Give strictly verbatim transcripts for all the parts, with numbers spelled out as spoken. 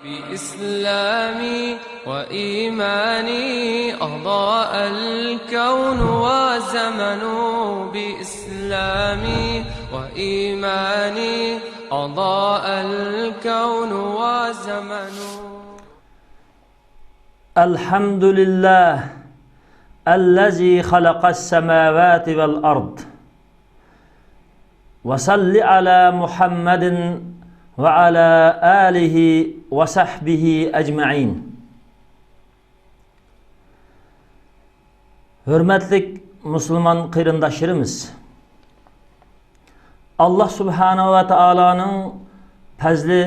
بإسلامي وإيماني أضاء الكون وزمن. بإسلامي وإيماني أضاء الكون وزمن. الحمد لله الذي خلق السماوات والأرض. وصل على محمد وعلى آله وصحبه أجمعين. ھۆرمەتلىك مۇسۇلمان قېرىنداشلىرىمىز! ئاللا سۇبھانەھۇ ۋە تائالانىڭ پەزلى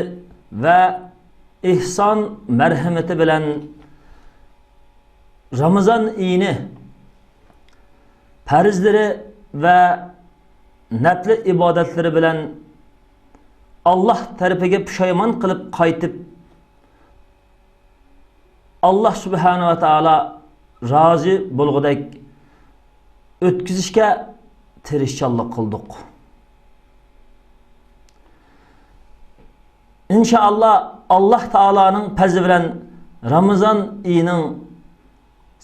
ۋە ئېھسان مەرھىمىتى بىلەن رامىزان ئېيىنى پەرزلىرى ۋە نەپلى ئىبادەتلىرى بىلەن ئاللا تەرىپىگە پۇشايمان قىلىپ قايتىپ، ئاللا سۇبھانەھۇ ۋە تائالا رازى بولغۇدەك ئۆتكۈزۈشكە تىرىشچانلىق قىلدۇق. ئىنشائاللا، ئاللا تائالانىڭ پەزلى بىلەن رامىزان ئېيىنىڭ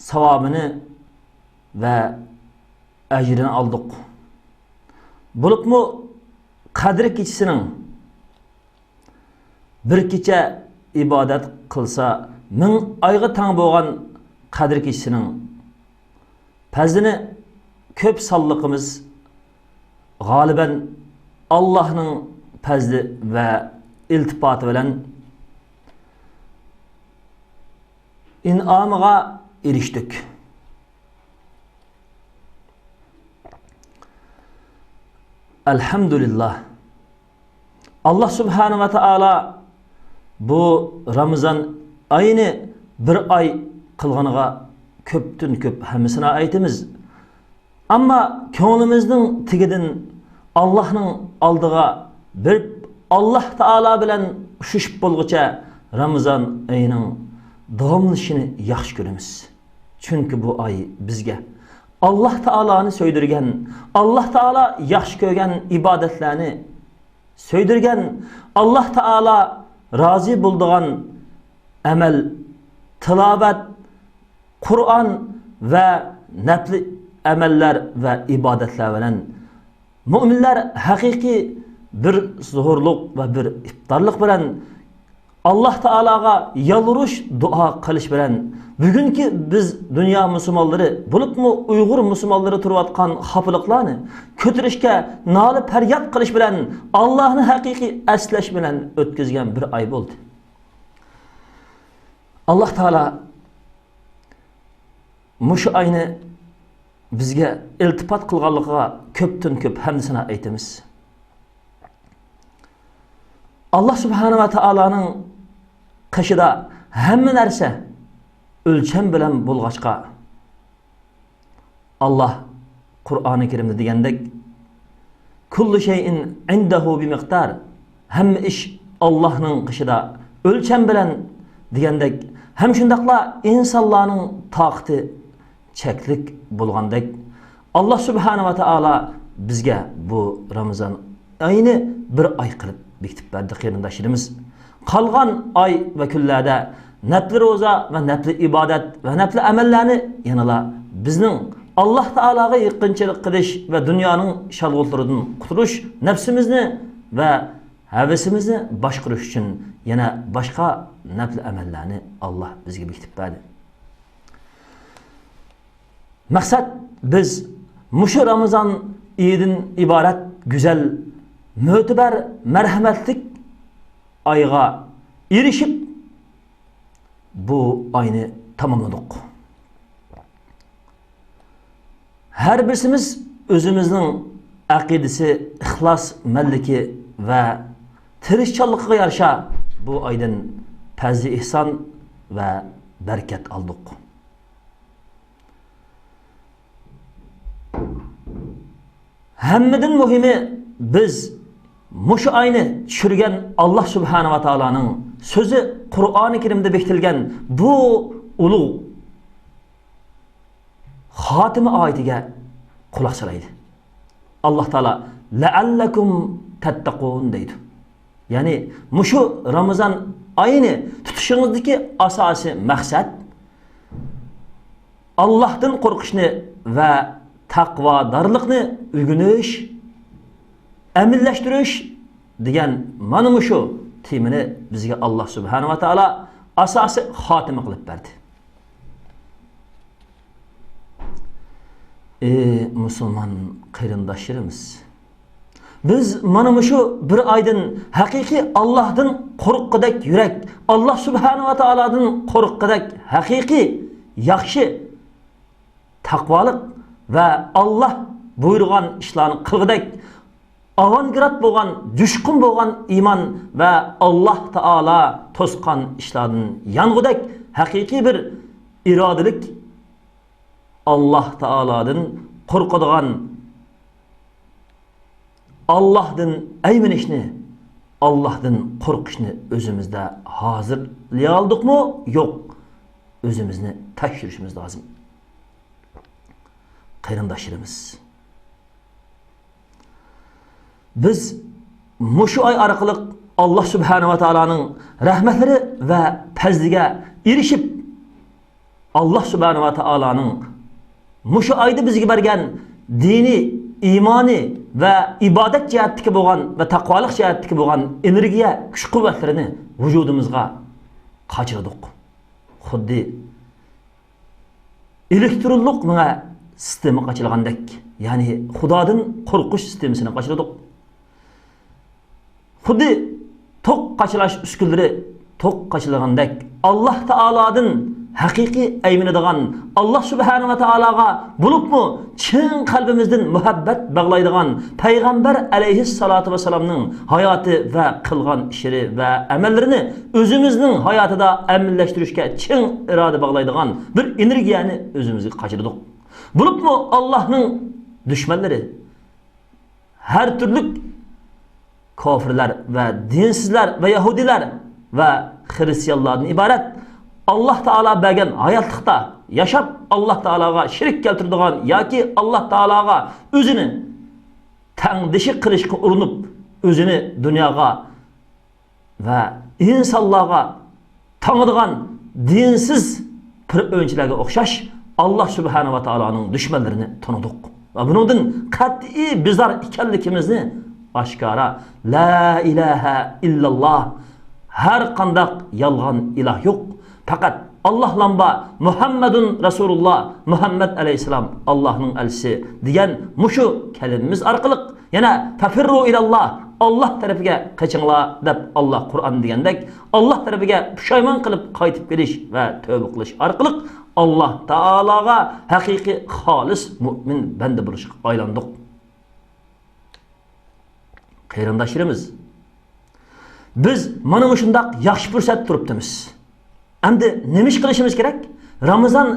ساۋابىنى ۋە ئەجرىنى ئالدۇق. بولۇپمۇ قەدىر كېچىسىنىڭ، بىر كېچە ئىبادەت قىلسا مىڭ ئايغا تەڭ بولغان قەدىر كېچىسىنىڭ پەزلىنى كۆپ سانلىقىمىز غالىبەن ئاللاھنىڭ پەزلى ۋە ئىلتىپاتى بىلەن ئىنئامىغا ئېرىشتۇق. ئەلھەمدۇلىللا. ئاللا سۇبھانەھۇ ۋە تائالا بۇ رامىزان ئايىنى بىر ئاي قىلغىنىغا كۆپتىن كۆپ ھەمدۇ سانا ئېيتىمىز. ئەمما كۆڭلىمىزنىڭ تېگىدىن ئاللاھنىڭ ئالدىغا بېرىپ، ئاللا تائالا بىلەن ئۇچرىشىپ بولغۇچە رامىزان ئېيىنىڭ داۋاملىشىشىنى ياخشى كۆرىمىز. چۈنكى بۇ ئاي بىزگە ئاللا تائالانى سۆيدۈرگەن، ئاللا تائالا ياخشى كۆرگەن ئىبادەتلەرنى سۆيدۈرگەن، ئاللا تائالا رازى بولىدىغان ئەمەل، تىلاۋەت، قۇرئان ۋە نەپلى ئەمەللەر ۋە ئىبادەتلەر بىلەن مۆمىنلەر ھەقىقىي بىر سوھۇرلۇق ۋە بىر ئىپتارلىق بىلەن ئاللا تائالاغا يالۋۇرۇش، دۇئا قىلىش بىلەن، بۈگۈنكى بىز دۇنيا مۇسۇلمانلىرى، بولۇپمۇ ئۇيغۇر مۇسۇلمانلىرى تۇرۇۋاتقان خاپىلىقلارنى كۆتۈرۈشكە، نالە پەرياد قىلىش بىلەن، ئاللانى ھەقىقىي ئەسلەش بىلەن ئۆتكۈزگەن بىر ئاي بولدى. ئاللا تائالا مۇشۇ ئاينى بىزگە ئىلتىپات قىلغانلىقىغا كۆپتىن كۆپ ھەمدۇ سانا ئېيتىمىز. ئاللا سۇبھانەھۇ ۋە تائالانىڭ قېشىدا ھەممە نەرسە ئۆلچەم بىلەن بولغاچقا، ئاللا قۇرئانى كەرىمدە دېگەندەك، كۇللۇ شەيئىن ئىندەھۇ بىمىقدار، ھەممە ئىش ئاللانىڭ قېشىدا ئۆلچەم بىلەن دېگەندەك، ھەم شۇنداقلا ئىنسانلارنىڭ تاقىتى چەكلىك بولغاندەك، ئاللا سۇبھانەھۇ ۋە تائالا بىزگە بۇ رامىزان ئاينى بىر ئاي قىلىپ بېكىتىپ بەردى، قېرىنداشلىرىمىز. قالغان ئاي ۋە كۈنلەردە نەپلى روزا ۋە نەپلى ئىبادەت ۋە نەپلى ئەمەللەرنى يەنىلا بىزنىڭ ئاللا تائالاغا يېقىنچىلىق قىلىش ۋە دۇنيانىڭ شالغۇتلىرىدىن قۇتۇلۇش، نەپسىمىزنى ۋە ھەۋىسىمىزنى باشقۇرۇش ئۈچۈن يەنە باشقا نەپلى ئەمەللەرنى ئاللا بىزگە بېكىتىپ بەردى. مەقسەت، بىز مۇشۇ رامىزان ئېيىدىن ئىبارەت گۈزەل، مۆتىبەر، مەرھەمەتلىك ئايغا ئېرىشىپ، بۇ ئاينى تاماملىدۇق. ھەر بىرسىمىز ئۆزىمىزنىڭ ئەقىدىسى، ئىخلاسمەنلىكى ۋە تىرىشچانلىقىغا يارىشا بۇ ئايدىن پەزلى ئېھسان ۋە بەرىكەت ئالدۇق. ھەممىدىن مۇھىمى، بىز مۇشۇ ئاينى چۈشۈرگەن ئاللا سۇبھانەھۇ ۋە تائالانىڭ سۆزى، قۇرئانى كەرىمدە بېكىتىلگەن بۇ ئۇلۇغ خاتىمە ئايىتىگە قۇلاق سالايلى. ئاللا تائالا «لەئەللەكۇم تەتتەقۇن» دەيدۇ. يەنى مۇشۇ رامىزان ئاينى تۇتۇشىڭىزدىكى ئاساسىي مەقسەت ئاللاھتىن قورقۇشنى ۋە تەقۋادارلىقنى ئۆگىنىش، ئەمەللەشتۈرۈش دېگەن مانا مۇشۇ تېمىنى بىزگە ئاللاھ سۇبھانەھۇ ۋە تائالا ئاساسىي خاتىمە قىلىپ بەردى. ئى مۇسۇلمان قېرىنداشلىرىمىز! بىز مانا مۇشۇ بىر ئايدىن ھەقىقىي ئاللاھتىن قورققۇدەك يۈرەك، ئاللاھ سۇبھانەھۇ ۋە تائالادىن قورققۇدەك ھەقىقىي ياخشى تەقۋالىق ۋە ئاللاھ بۇيرۇغان ئىشلارنى قىلغۇدەك ئاۋانگراد بولغان، جۇشقۇن بولغان ئىمان ۋە ئاللاھ تائالا توسقان ئىشلاردىن يانغۇدەك ھەقىقىي بىر ئىرادىلىك، ئاللاھ تائالادىن قورقىدىغان، ئاللاھتىن ئەيمىنىشنى، ئاللاھتىن قورقۇشنى ئۆزىمىزدە ھازىرلىيالدۇقمۇ؟ يوق. ئۆزىمىزنى تەكشۈرۈشىمىز لازىم. قېرىنداشلىرىمىز! بىز مۇشۇ ئاي ئارقىلىق ئاللاھ سۇبھانەھۇ ۋە تائالانىڭ رەھمەتلىرى ۋە پەزلىگە ئېرىشىپ، ئاللاھ سۇبھانەھۇ ۋە تائالانىڭ مۇشۇ ئايدا بىزگە بەرگەن دىنىي، ئىمانىي ۋە ئىبادەت جەھەتتىكى بولغان ۋە تەقۋالىق جەھەتتىكى بولغان ئېنېرگىيە، كۈچ-قۇۋۋەتلىرىنى ۋۇجۇدىمىزغا قاچىلىدۇق. خۇددى ئېلېكترونلۇق ماڭا سىستېما قاچىلىغاندەك، يەنى خۇدادىن قورقۇش سىستېمىسىنى قاچىلىدۇق. خۇددى توك قاچىلاش ئۈسكۈنىلىرى توك قاچىلىغاندەك، ئاللاھ تائالادىن ھەقىقىي ئەيمىنىدىغان، ئاللاھ سۇبھانەھۇ ۋە تائالاغا بولۇپمۇ چىن قەلبىمىزدىن مۇھەببەت باغلايدىغان، پەيغەمبەر ئەلەيھىسسالاتۇ ۋەسسالامنىڭ ھاياتى ۋە قىلغان ئىشلىرى ۋە ئەمەللىرىنى ئۆزىمىزنىڭ ھاياتىدا ئەمەللەشتۈرۈشكە چىڭ ئىرادە باغلايدىغان بىر ئېنېرگىيەنى ئۆزىمىزگە قاچىلىدۇق. بولۇپمۇ ئاللاھنىڭ دۈشمەنلىرى، ھەر تۈرلۈك كاپىرلار ۋە دىنسىزلار ۋە يەھۇدىيلار ۋە خىرىستىيانلاردىن ئىبارەت، ئاللاھ تائالا بەرگەن ھاياتلىقتا ياشاپ، ئاللاھ تائالاغا شېرىك كەلتۈرىدىغان ياكى ئاللاھ تائالاغا ئۆزىنى تەڭدىشى قىلىشقا ئۇرۇنۇپ، ئۆزىنى دۇنياغا ۋە ئىنسانلارغا تاڭىدىغان دىنسىز پىرئۆنچىلەرگە ئوخشاش، ئاللاھ سۇبھانەھۇ ۋە تائالانىڭ دۈشمەنلىرىنى تونۇدۇق ۋە بۇنىڭدىن قەتئىي بىزار ئىكەنلىكىمىزنى ئاشكارا، لا ئىلاھە ئىللاللاھ، ھەر قانداق يالغان ئىلاھ يوق، پەقەت ئاللاھلام بار، مۇھەممەدۇن رەسۇلۇللاھ، مۇھەممەد ئەلەيھىسسالام ئاللاھنىڭ ئەلچىسى دېگەن مۇشۇ كەلىمىمىز ئارقىلىق يەنە فەفىررۇ ئىلاللاھ، ئاللاھ تەرىپىگە قېچىڭلار دەپ، ئاللاھ قۇرئان دېگەندەك، ئاللاھ تەرىپىگە پۇشايمان قىلىپ قايتىپ كېلىش ۋە تەۋبە قىلىش ئارقىلىق ئاللاھ تائالاغا ھەقىقىي خالىس مۇئمىن بەندە بولۇشقا ئايلاندۇق. قېرىنداشلىرىمىز، بىز مانا مۇشۇنداق ياخشى پۇرسەتتە تۇرۇپتىمىز. ئەمدى نېمە ئىش قىلىشىمىز كېرەك؟ رامىزان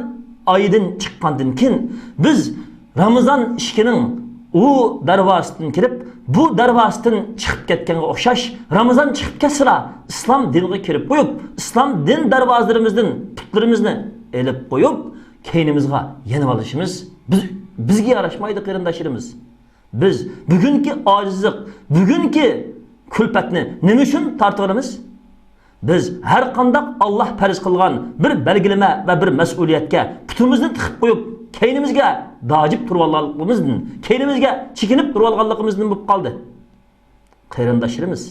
ئايىدىن چىققاندىن كېيىن، بىز رامىزان ئىشىكىنىڭ ئۇ دەرۋازىسىدىن كىرىپ، بۇ دەرۋازىسىدىن چىقىپ كەتكەنگە ئوخشاش، رامىزان چىقىپ كەتسىلا، ئىسلام دىنىغا كىرىپ قويۇپ، ئىسلام دىن دەرۋازىلىرىمىزدىن پۇتلىرىمىزنى ئېلىپ قويۇپ، كەينىمىزگە يېنىۋالىشىمىز بىز، بىزگە ياراشمايدۇ، قېرىنداشلىرىمىز. بىز بۈگۈنكى ئاجىزلىق، بۈگۈنكى كۈلپەتنى نېمە ئۈچۈن تارتىۋالىمىز؟ بىز ھەر قانداق ئاللاھ پەرز قىلغان بىر بەلگىلىمە ۋە بىر مەسئۇلىيەتكە پۇتىمىزنى تىقىپ قويۇپ، كەينىمىزگە داجىپ تۇرۇۋالغانلىقىمىزدىن، كەينىمىزگە چېكىنىپ تۇرۇۋالغانلىقىمىزدىن بولۇپ قالدى. قېرىنداشلىرىمىز،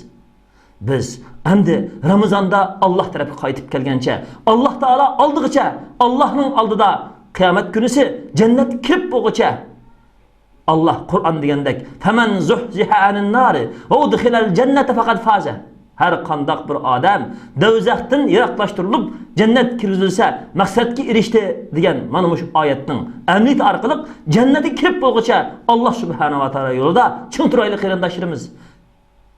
بىز ئەمدى رامىزاندا ئاللاھ تەرەپكە قايتىپ كەلگەنچە، ئاللاھ تائالا ئالدىغىچە، ئاللاھنىڭ ئالدىدا قىيامەت كۈنىسى جەننەتكە كىرىپ بولغۇچە، ئاللاھ قۇرئان دېگەندەك، فەمەن زۇھزىھە ئەنىن نارى ۋە ئۇدخىلەل جەننەتە فەقەد فازە. ھەر قانداق بىر ئادەم دوزاختىن يىراقلاشتۇرۇلۇپ، جەننەتكە كىرگۈزۈلسە، مەقسەتكە ئېرىشتى، دېگەن مانا مۇشۇ ئايەتنىڭ ئەمەلىيىتى ئارقىلىق جەننەتكە كىرىپ بولغۇچە ئاللاھ سۇبھانەھۇ ۋە تائالا يولىدا چىڭ تۇرايلى، قېرىنداشلىرىمىز.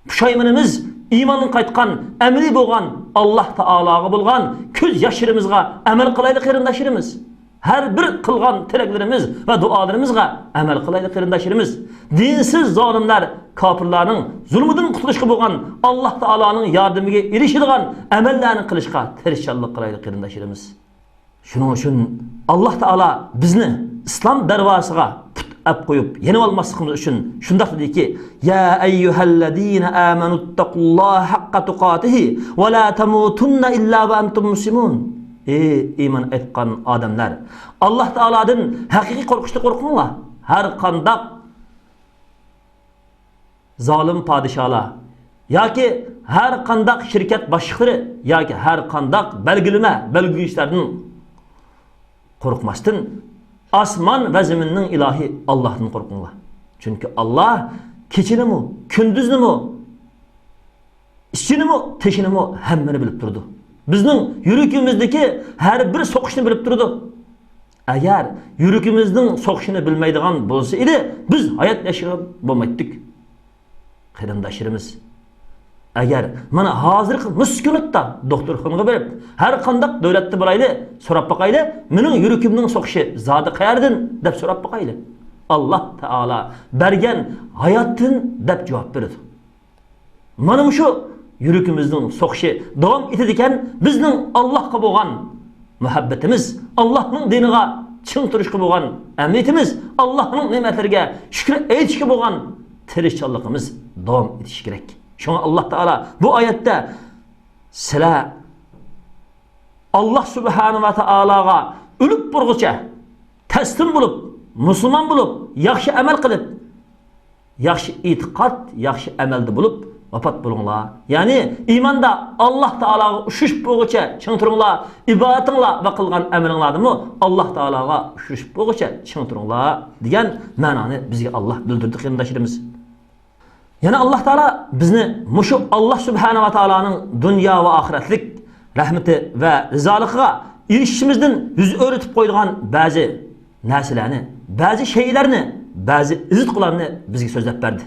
پۇشايمىنىمىز ئىماندىن قايتقان، ئەمەلىي بولغان، ئاللاھ تائالاغا بولغان كۆز ياشلىرىمىزغا ئەمەل قىلايلى، قېرىنداشلىرىمىز. ھەر بىر قىلغان تىلەكلىرىمىز ۋە دۇئالىرىمىزغا ئەمەل قىلايلى، قېرىنداشلىرىمىز. دىنسىز زالىملار، كاپىرلارنىڭ زۇلمىدىن قۇتۇلۇشقا بولغان، ئاللاھ تائالانىڭ ياردىمىگە ئېرىشىدىغان ئەمەللەرنى قىلىشقا تىرىشچانلىق قىلايلى، قېرىنداشلىرىمىز. شۇنىڭ ئۈچۈن ئاللاھ تائالا بىزنى ئىسلام دەرۋازىسىغا پۇت ئەپ قويۇپ يېنىۋالماسلىقىمىز ئۈچۈن شۇنداق دېدىكى، يا ئەييۇھەللەزىنە ئامەنۇتتەقۇللاھە ھەققە تۇقاتىھى ۋە لا تەمۇتۇننە ئىللا ۋە ئەنتۇم مۇسلىمۇن. ئى ئىمان ئېيتقان ئادەملەر، ئاللاھ تائالادىن ھەقىقىي قورقۇشتا قورقۇڭلار. ھەر قانداق زالىم پادىشاھلار ياكى ھەر قانداق شىركەت باشلىقلىرى ياكى ھەر قانداق بەلگىلىمە بەلگىلىگۈچىلەردىن قورقماستىن، ئاسمان ۋە زېمىننىڭ ئىلاھى ئاللاھتىن قورقۇڭلار. چۈنكى ئاللاھ كېچىنىمۇ، كۈندۈزنىمۇ، ئىچىنىمۇ، تېشىنىمۇ ھەممىنى بىلىپ تۇرىدۇ. بىزنىڭ يۈرىكىمىزدىكى ھەر بىر سوقۇشنى بىلىپ تۇرىدۇ. ئەگەر يۈرىكىمىزنىڭ سوقۇشىنى بىلمەيدىغان بولسا ئىدى، بىز ھايات ياشىغان بولمايتتۇق. قېرىنداشلىرىمىز، ئەگەر مانا ھازىرقى مۇشۇ كۈنلۈكتە دوختۇرخانىغا بېرىپ، ھەر قانداق دۆلەتتە بولايلى، سوراپ باقايلى، مېنىڭ يۈرىكىمنىڭ سوقۇشى زادى قەيەردىن دەپ سوراپ باقايلى. ئاللاھ تائالا بەرگەن ھاياتتىن دەپ جاۋاب بېرىدۇ. مانا مۇشۇ يۈرىكىمىزنىڭ سوقۇشى داۋام ئېتىدىكەن، بىزنىڭ ئاللاھقا بولغان مۇھەببىتىمىز، ئاللاھنىڭ دىنىغا چىڭ تۇرۇشقا بولغان ئەمەلىيىتىمىز، ئاللاھنىڭ نېمەتلىرىگە شۈكۈر ئېيتىشقا بولغان تىرىشچانلىقىمىز داۋام ئېتىشى كېرەك. شۇڭا ئاللاھ تائالا بۇ ئايەتتە، سىلەر ئاللاھ سۇبھانەھۇ ۋە تائالاغا ئۆلۈپ بولغۇچە تەسلىم بولۇپ، مۇسۇلمان بولۇپ، ياخشى ئەمەل قىلىپ، ياخشى ئېتىقاد، ياخشى ئەمەلدە بولۇپ ۋاپات بولۇڭلار. يەنى ئىماندا ئاللاھ تائالاغا ئۇچرىشىپ بولغۇچە چىڭ تۇرۇڭلار، ئىبادىتىڭلار ۋە قىلغان ئەمىلىڭلاردىمۇ ئاللاھ تائالاغا ئۇچرىشىپ بولغۇچە چىڭ تۇرۇڭلار دېگەن مەنانى بىزگە ئاللاھ بىلدۈردى، قېرىنداشلىرىمىز. يەنە ئاللاھ تائالا بىزنى مۇشۇ ئاللاھ سۇبھانەھۇ ۋە تائالانىڭ دۇنيا ۋە ئاخىرەتلىك رەھمىتى ۋە رىزالىقىغا ئېرىشىشىمىزدىن يۈز ئۆرۈتۈپ قويىدىغان بەزى نەرسىلەرنى، بەزى شەيئىلەرنى، بەزى ئىززىتقۇلارنى بىزگە سۆزلەپ بەردى.